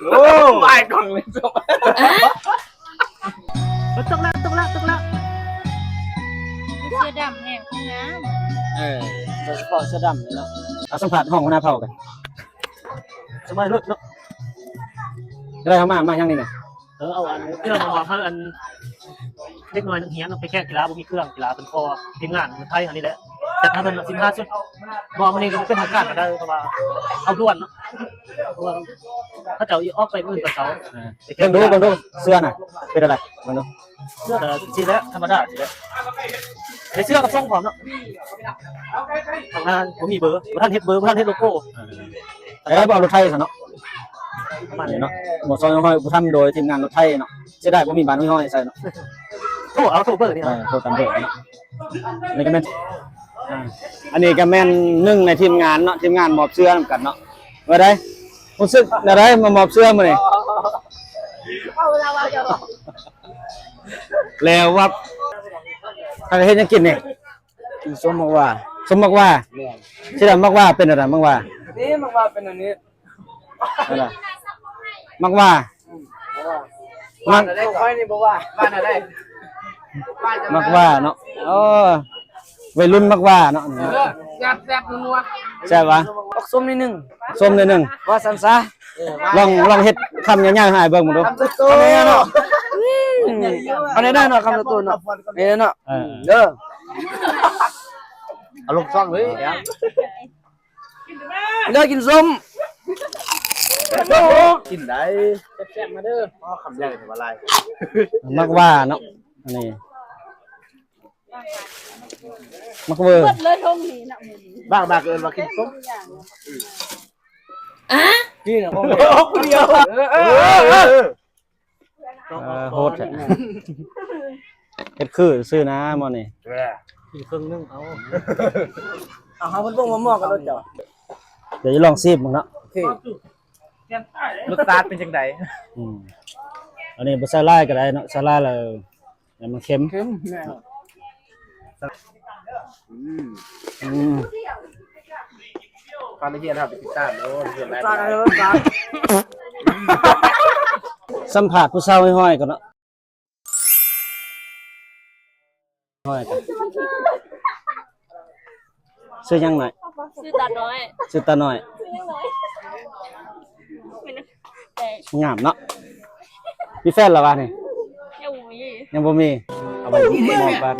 ໂອ້ ປາຍກ່ອງເລີຍ. ຕົກແລ້ວ ຕົກແລ້ວ ຕົກແລ້ວ. ເສື້ອດຳແຮງງາມ. ເອີ ໂດຍສະເພາະເສື້ອດຳນີ້ເນາະ. ເອົາສຳພາດຫ້ອງຫົວໜ້າເຜົ່າກັນ. ສະບາຍເລີດເນາະ. ໄດ້ເອົາມາ ມາຫຍັງນີ້ນະ? ເອີ ເອົາອັນເຄື່ອງມາມອບໃຫ້ອັນເດັກນ້ອຍນັກຮຽນໄປແຂ່ງກິລາ ບໍ່ມີເຄື່ອງກິລາ ເພິ່ນຂໍທີມງານໄທເຮົານີ້ແຫຼະ ຈັດໃຫ້ເພິ່ນສິບຫ້າຊຸດ. ບໍ່ ມື້ນີ້ກໍເປັນທາງການກໍໄດ້ ເພາະວ່າເອົາດ່ວນເນາະ ເພາະວ່າເຂົາເຈົ້າອອກໄປມື້ອື່ນຕອນເຊົ້າ. ອ່າ ໄປແຂ່ງ ເບິ່ງດູ ເບິ່ງດູ ເສື້ອນະເປັນຈັ່ງໃດ ເບິ່ງດູ. ເສື້ອກໍຊີ້ແຫຼະ ທຳມະດາຊີ້ແຫຼະ ໃນເສື້ອກໍສົ່ງພ້ອມເນາະ. ທາງງານບໍ່ມີເບີ ບໍ່ທັນເຮັດເບີ ບໍ່ທັນເຮັດໂລໂກ້. ເອີ ໄດ້ບໍ່ເອົາລົດໄຖຊະເນາະ. ປະມານນີ້ເນາະ ໝໍຊອຍຫ້ອຍ ຜູ້ທຳໂດຍທີມງານລົດໄຖເນາະ. ເສຍດາຍບໍ່ມີບ້ານຫ້ອຍໃສ່ເນາະ. ໂທເອົາ ໂທເບີນີ້ ເອີ ໂທຕາມເບີເນາະ. ນີ້ກໍແມ່ນ ອ່າ ອັນນີ້ກໍແມ່ນໜຶ່ງໃນທີມງານເນາະ ທີມງານມອບເສື້ອນຳກັນເນາະ. ວ່າໃດ ຮູ້ສຶກແນວໃດມາມອບເສື້ອມື້ນີ້? ແລ້ວວ່າ ພາກັນເຮັດຫຍັງກິນນີ້? ກິນສົ້ມໝາກຫວ້າ. ສົ້ມໝາກຫວ້າ. ແມ່ນ. ຊິໄດ້ໝາກຫວ້າເປັນແນວໃດ ໝາກຫວ້າ? ນີ້ໝາກຫວ້າເປັນອັນນີ້. ນັ້ນລະ ໝາກຫວ້າ. ອືມ ໝາກຫວ້າ ໝາກ ຂອງຂ້ອຍນີ້ບໍ່ຫວ້າ ຫວ້າແນວໃດ? ໝາກຫວ້າເນາະ. ໂອ້ ໄວລຸ້ນໝາກຫວ້າເນາະ. ເອີ ແຊບໆ ນົວໆ. ແຊບຫວາ? ອອກສົ້ມໜ້ອຍໜຶ່ງ. ສົ້ມໜ້ອຍໜຶ່ງ ວ່າຊັ້ນຊະ. ລອງ ລອງເຮັດຄຳຍາວໆ ໃຫ້ອ້າຍເບິ່ງເບິ່ງດູ. ຄຳໂຕໆ ເນາະ. ອືມ ເອົາແນວນັ້ນເນາະ ຄຳໂຕໆ ເນາະ. ເອີ ເດີ ເອົາລົງຊ່ອງເລີຍ. ເດີ ກິນສົ້ມ. ໂອ້ ກິນໄດ້ ແຊບໆ ມາເດີ. ອໍ ຄຳໃຫຍ່ແທ້ວ່າຫຼາຍ. ໝາກຫວ້າເນາະ ອັນນີ້ໝາກເວີ. ເບິດເລີຍທົ່ງນີ້ນະ. ບາງ ບາງກໍເອີ້ນວ່າກິນສົ້ມ. ອາ ນີ້ນະ ໂອ້ ຜູ້ດຽວ. ເອີ ເອີ ເອີ ເອີ ເອີ ໂຫດແທ້. ເຮັດຄືຊື່ນະໝໍນີ້. ກິນເຄິ່ງໜຶ່ງເອົາ. ເອົາ ເຮົາເບິ່ງໝໍກັນໂລດເຈົ້າ. ດຽວຈະລອງຊີມເບິ່ງເນາະ. ໂອເຄ ລົດຊາດເປັນຈັ່ງໃດ? ອືມ ອັນນີ້ບໍ່ໃສ່ຫຼາຍກໍໄດ້ເນາະ ໃສ່ຫຼາຍແລ້ວ ແລ້ວມັນເຄັມ. ເຄັມ ແມ່ນ. ອືມ ອືມ ພານັກຮຽນເຮົາໄປຕິດຕາມເດີ ໂຮງຮຽນຫຼາຍ. ສຳພາດຜູ້ສາວຫ້ອຍໆ ກ່ອນເນາະ. ຫ້ອຍໆ ກ່ອນ. ຊື່ຫຍັງນ້ອຍ? ຊື່ຕານ້ອຍ. ຊື່ຕານ້ອຍ. ງາມເນາະ. ມີແຟນແລ້ວຫວານີ້? ຍັງບໍ່ມີ. ຍັງບໍ່ມີ. ເອົາໄປມອບກັນ.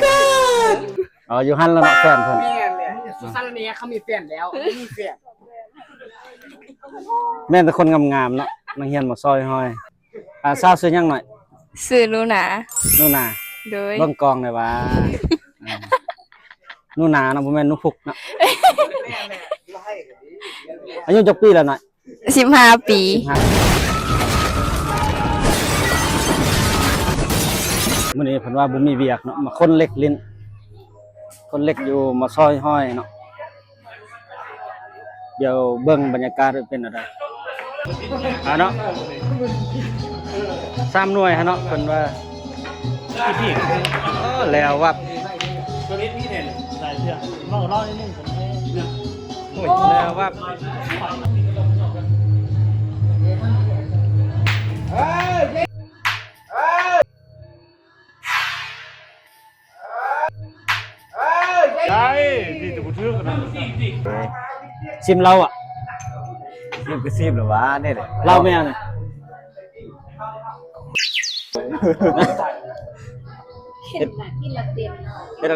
ອໍ ຢູ່ຫັ້ນລະເນາະ ແຟນເພິ່ນ. ແມ່ນແຫຼະ ສຸສັນລະເນຍເຂົາມີແຟນແລ້ວ ມີແຟນ. ແມ່ນແຕ່ຄົນງາມໆ ເນາະ ນັກຮຽນມາຊອຍຫ້ອຍ. ອ່າ ສາວຊື່ຫຍັງນ້ອຍ? ຊື່ໜູນາ. ໜູນາ. ໂດຍ. ເບິ່ງກ້ອງໄດ້ຫວາ? ອ່າ ໜູນາເນາະ ບໍ່ແມ່ນໜູພຸກເນາະ. ອາຍຸຈັກປີແລ້ວນ້ອຍ? ສິບຫ້າປີ. ສິບຫ້າ. ມື້ນີ້ເພິ່ນວ່າບໍ່ມີວຽກເນາະ ມາຄົນເຫຼັກຫຼິ້ນ ຄົນເຫຼັກຢູ່ມາຊອຍຫ້ອຍເນາະ. ດຽວເບິ່ງບັນຍາກາດເປັນແນວໃດ. ອ່າເນາະ ສາມໜ່ວຍຫັ້ນເນາະ ເພິ່ນວ່າ. ເອີ ແລ້ວວັບ. ໂອ້ຍ ແລ້ວວັບ. ໄດ້ ມີແຕ່ຜູ້ຖືກນະ. ຊິມເຫຼົ້າອະ. ຊິມກໍຊິມແລ້ວຫວາ ນີ້ແຫຼະ ເຫຼົ້າແມ່ນ. ເຮັດ ເຮັດ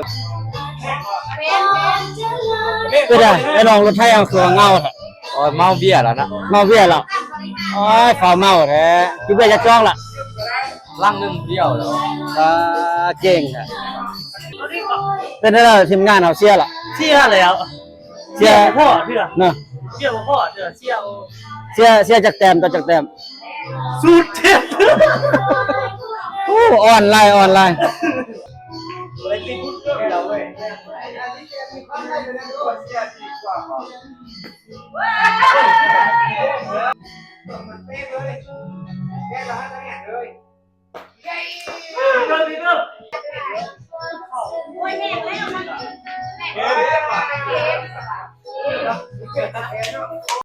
ເປັນໃດ ໄອ້ນ້ອງລົດໄຖເຮົາຄືວ່າເຫງົາແທ້? ໂອ້ຍ ເມົາເບຍແລ້ວນະ. ເມົາເບຍແລ້ວ. ໂອ້ຍ ຟ້າວເມົາແທ້. ກິນເບຍຈັກຈອກລະ? ລັງໜຶ່ງດຽວແລ້ວ. ອ່າ ເກັ່ງແທ້. ເປັນໄດ ທີມງານເຮົາເຊຍລະ? ເຊຍແລ້ວ. ເຊຍ ເຊຍບໍ່ພໍເທື່ອເນາະ. ເຊຍບໍ່ພໍເທື່ອ ເຊຍ ເຊຍ ເຊຍຈັກແຕ້ມ ເຈົ້າຈັກແຕ້ມ? ສູນແຕ້ມ. ໂອ້ ອ່ອນຫຼາຍ ອ່ອນຫຼາຍ. ໂອ້ຍ ແຫ້ງແລ້ວ ແຫ້ງແລ້ວ ແຫ້ງແລ້ວ.